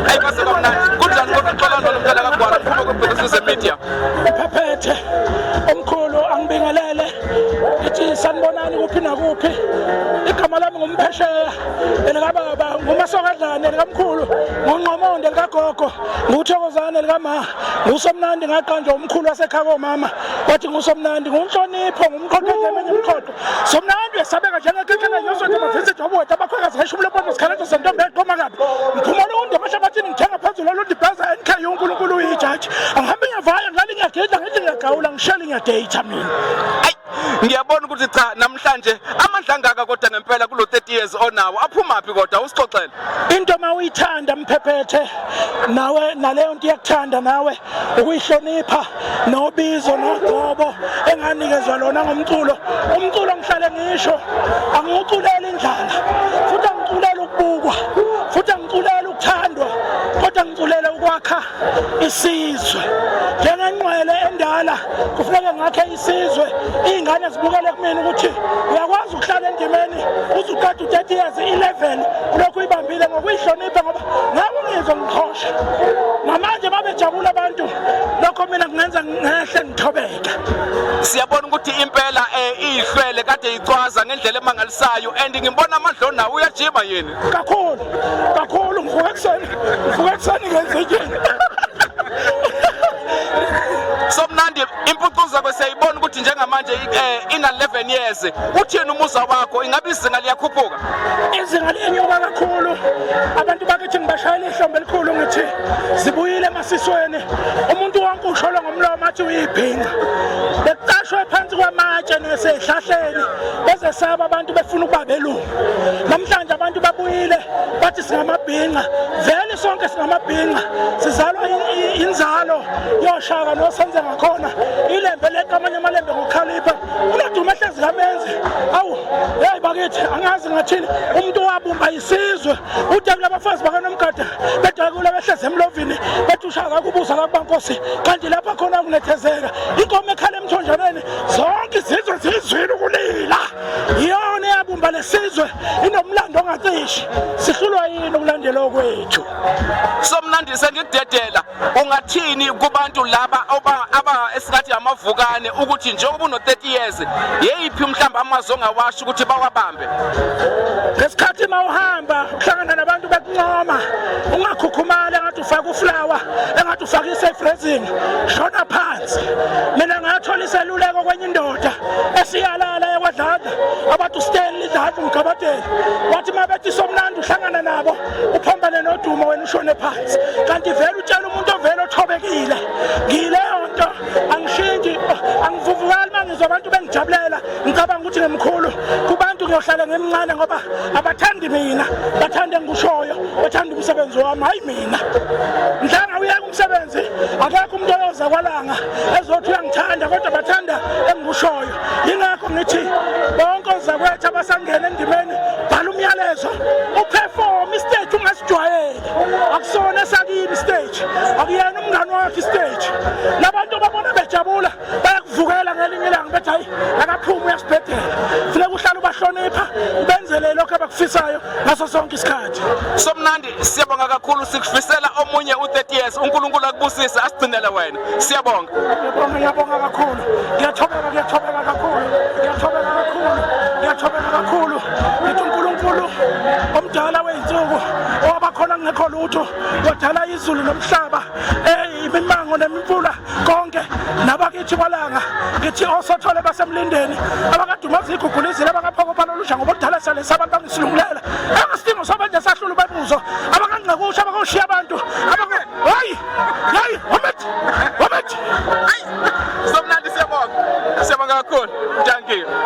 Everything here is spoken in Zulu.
Hayi kwase kwamnandi. Kunjani kodwa xolani lomntana kaGwara phuma kwibhekisise media. Phephethe omkhulu angibingelele ngithi sanibonani kuphi nakuphi. Igama lami ngumphesheya elikababa ngumasokadlane elikamkhulu ngunqomonde elikagogo nguthokozane elikama ngusomnandi ngaqanjwa umkhulu wasekhaya komama wathi ngusomnandi ngunhlonipho ngumqoqo eminye imqoqo Somnandi uyesabeka njengekekela yosonto amavisi jobuwethu abakhwekazi ngeshumi lempondo sikhaletho sentombi eqoma kabi ngiphuma olundi emahlabathini ngithenga phezulu olundi bheza NKU uNkulunkulu uyijaji angihambe ngiyavaya ngilale ngiyagidla ngithi ngiyagawula ngishele ngiyadate mina. Ayi ngiyabona ukuthi cha namhlanje amandla angaka kodwa ngempela kulo 30 years onawo aphumaphi kodwa usixoxele. Into uma uyithanda mphephethe nawe naleyo nto iyakuthanda nawe ukuyihlonipha nobizo nogcobo enganikezwa lona ngomculo. Umculo ngihlale ngisho angiwuculeli indlala futhi angiculeli ukubukwa futhi angiculeli ukuthandwa kodwa ngiculele ukwakha isizwe. Njengenqwele endala kufuneka ngakhe isizwe iy'ngane zibukele kumina ukuthi uyakwazi ukuhlala endimeni uze uqede u-30 years i-level ulokhu uyibambile ngokuyihlonipha ngoba ngeke ungizwe ngiqhosha namanje babejabula abantu lokho mina kungenza ngehle ngithobeke. Siyabona ukuthi impela ihlwele kade icwaza ngendlela emangalisayo and ngibona amadlo nawo uyajima yini. Kakhulu kakhulu ngivuka ekuseni ngivuka ekuseni ngenza inyini. Somnandi impucuza kwesiyayibona ukuthi njengamanje ina 11 years uthini umuzwa wakho ingabe izinga liyakhuphuka? Izinga liyenyuka kakhulu abantu bakithi ngibashayela ihlombe elikhulu ngithi zibuyile emasisweni umuntu wonke usholwa ngomlomo athi uyibhinca bekucashwe phansi kwamatshe nesehlahleni bezesaba abantu befuna ukuba belungu. Namhlanje abantu babuyile bathi singamabhinca vele sonke singamabhinca sizalwa inzalo yoshaka nosenze ngakhona ilembe leqa amanye amalembe ngokukhalipha unoduma ehlezi kamenzi awu hey bakithi angazi ngathini umuntu owabumba isizwe ude kulabafazi bakanomgada bedakula behlezi emlovini bethi ushaka kubuza kakubankosi kanti lapha khona kunethezeka inkomo ekhala emthonjaneni zonke izizwe zizwile ukulila iyona eyabumba lesizwe inomlando ongacishi sihlulwa yini ukulandela okwethu. Somnandi sengikudedela ungathini kubantu laba aba esingathi amavukane ukuthi njengoba uno 30 years yeyiphi mhlawumbe amazwi ongawasho ukuthi bawabambe? Ngesikhathi mawuhamba uhlangana nabantu bekuncoma ungakhukhumali engathi ufaka uflower engathi ufaka i-safe resin shona phansi. Mina ngathola iseluleko kwenye indoda esiyalala ekwadladla abathi uStanley Dladla umgabadeli wathi uma bethi somnandi uhlangana nabo uphambane nodumo wena ushone phansi kanti vele utshela umuntu ovele othobekile ngiyileyo nto angishintshi angivuvukali uma ngizwa abantu bengijabulela ngicabanga ukuthi ngimkhulu kubantu ngiyohlala ngimncane ngoba abathandi mina bathanda engikushoyo bathanda umsebenzi wami hayi mina mhlanga uyeka umsebenzi akekho umuntu oyoza kwalanga ezothi uyangithanda kodwa bathanda engikushoyo yingakho ngithi bonke ozakwethu abasangena endimeni bhala umyalezo uperform istage ungasijwayeli akusona esakini istage akuyena umngane wakho istage labantu ababona bejabula bayakuvukela ngelinye ilanga bethi hayi akaphumi uyasibhedela funeka uhlale ubahlonipha ubenzele lokho abakufisayo ngaso sonke isikhathi. Somnandi siyabonga kakhulu sikufisela omunye u-30 years uNkulunkulu akubusise asigcinele wena siyabonga. Ngiyabonga ngiyabonga kakhulu ngiyathobeka ngiyathobeka kakhulu ngiyathobeka kakhulu ngiyathobeka kakhulu ngithi uNkulunkulu omdala wey'nsuku owabakhona kungekho lutho wadala izulu nomhlaba imimango nemimfula konke nabakithi. Ngithi kwalanga, ngithi osothole basemlindeni abakadumaza igugulizile abakaphokopha lolusha ngoba kudala sale sabantu bangisilungulela engasidingo sobenje sahlula ubebuzo abakangcekusha abakoshiya abantu.